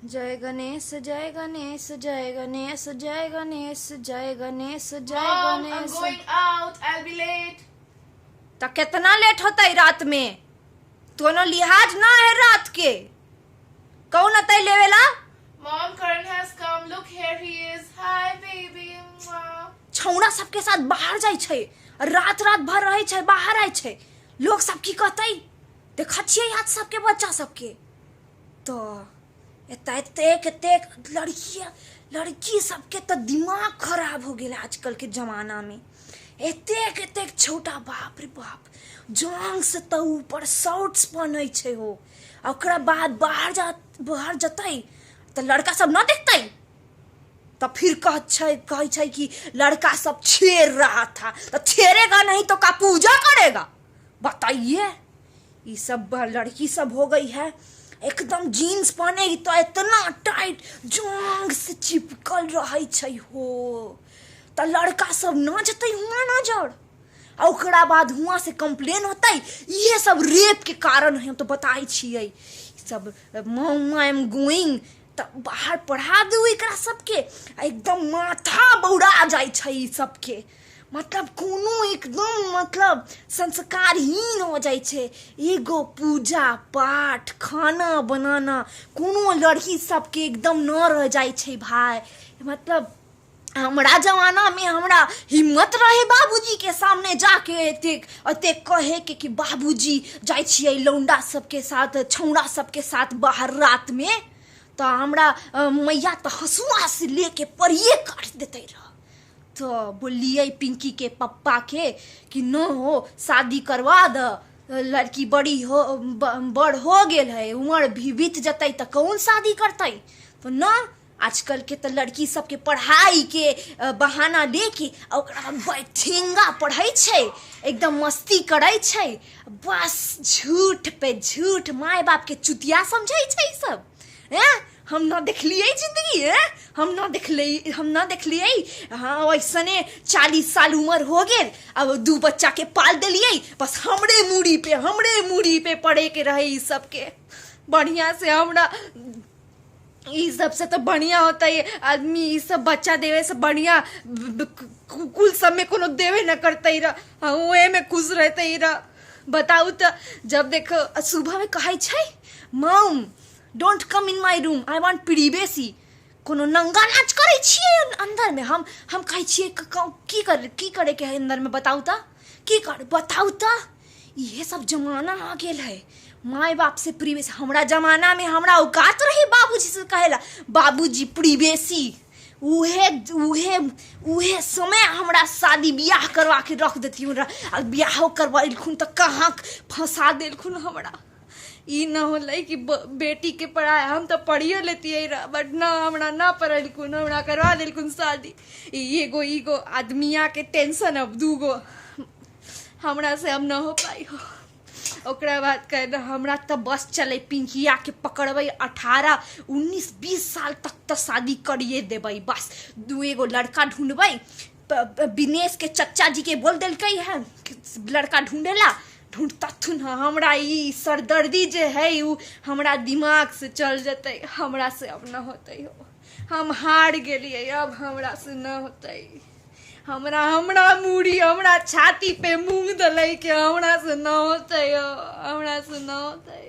जय गणेश जय गणेश जय गणेश जय गणेश जय गणेश जय Mom, I'm Ganesh. going out. I'll be late. त केतना लेट होतै रात में? कोनो लिहाज ना है रात के। कौन अतै लेवेला? Mom, Karan has come. Look, here he is. Hi, baby. Mwah. छौड़ा सबके साथ बाहर जाइ छै, रात रात भर रहै छै, बाहर आइ छै। लोग सब की कहतै? देखै छियै आज सबके बच्चा सबके तो एते एतेक एतेक लड़की लड़की सबके तऽ दिमाग खराब हो गेल आजकल के जमाना में। एतेक एतेक छोटा, बाप रे बाप, जांग से तऽ ऊपर शॉर्ट्स पहनै छै हो। आ ओकरा बाद बाहर जा, बाहर जतै तऽ लड़का सब न देखतै तो फिर कह छै, कहै छै कि लड़का सब छेड़ रहा था। तो छेड़ेगा नहीं तो का पूजा करेगा? बताइए। ये सब लड़की सब हो गई है एकदम। जीन्स पहनेगी तो इतना टाइट जांग से चिपकल रहै छै हो, तऽ लड़का सब न जतै हुआं नजर। आ ओकरा बाद हुआं से कंप्लेन होतै। इहे सब रेप के कारण है, हम तो बताइ छियै सब। मम, I am going. तऽ बाहर पढ़ा दू एकरा सबके, आ एकदम माथा बौरा जाइ छै ई सबके। मतलब कोनो एकदम मतलब संस्कारहीन हो जाइ छै। एगो पूजा पाठ, खाना बनाना कोनो लड़की सबके एकदम न रह जाइ छै भाय। मतलब हमरा जमाना में हमरा हिम्मत रहे बाबूजी के सामने जाके एतेक एतेक कहे के कि बाबूजी, जाइ छियै लौंडा सबके साथ, छौड़ा सबके साथ बाहर रात में, तऽ हमरा मैया तऽ हँसुआ से लेके परिये काटि देते रह। तो बोललियै पिंकी के पप्पा के कि न हो, शादी करवा द, लड़की बड़ी हो, बड़ हो गेल है, उम्र भी बीत जतै तऽ कौन शादी करतै? तो न, आजकल के तऽ लड़की सबके पढ़ाई के बहाना लेके आ ओकरा बैठेंगा पढ़ै छै, एकदम मस्ती करै छै, बस झूठ पे झूठ। माय बाप के चुतिया समझै छै ई सब। हैं, हम न देखलियै जिंदगी। हैं, हम न देखलियै, हम न देखलियै। हाँ, वैसने 40 साल उम्र हो गेल, अब दू बच्चा के पाल देलियै। बस हमरे मूड़ी पे, हमरे मूड़ी पे पड़े के रहे ई सबके बढ़िया से। हमरा ई सबसे तो बढ़िया होता है आदमी ई सब बच्चा देवे से बढ़िया कुल सब में कोनो देवे न करते रह, ओहे में खुश रहते रह। बताउ तऽ, जब देखो सुबह में कहै छै, "Mom, don't come in my room, I want privacy." कोनो नंगा नाच करै छियै अंदर में? हम कहै छियै, की कर, की करे के है अंदर में? बताउ तऽ, की कर, बताउ तऽ। इहे सब जमाना आ गेल है, माय बाप से प्रिवेसी। हमरा जमाना में हमरा औकात रहे बाबूजी से कहेला, "बाबूजी, प्रिवेसी।" उहे उहे उहे समय हमरा शादी बियाह करवा के रख देतियन रह। आ बियाहो करवेलखुन तऽ कहाँ फंसा देलखुन हमरा। ई न होलै कि बेटी के पढ़ाई, हम तऽ पढ़ियो लेतियै रह, बट न, हमरा न पढ़ेलखुन, हमरा करवा देलखुन शादी। ई एगो ईगो आदमिया के टेंशन, अब दूगो हमरा से अब न हो पाई हो। ओकरा बाद कह हमरा तऽ बस चलै, पिंकिया के पकड़बै, 18, 19, 20 साल तक तऽ शादी करिए देबै। बस दू एगो लड़का ढूंढबै। विनेश के चचा जी के बोल देलकै है लड़का ढूंढेला, ढूंढतथुन। हमरा ई सरदर्दी जे है उ हमरा दिमाग से चल जेतै। हमरा से अब न होतै हो, हम हार गेलियै, अब हमरा से न होतै। हमरा हमरा मूड़ी, हमरा छाती पे मूंग दलै के हमरा से न होतै हो, हमरा से न होतै।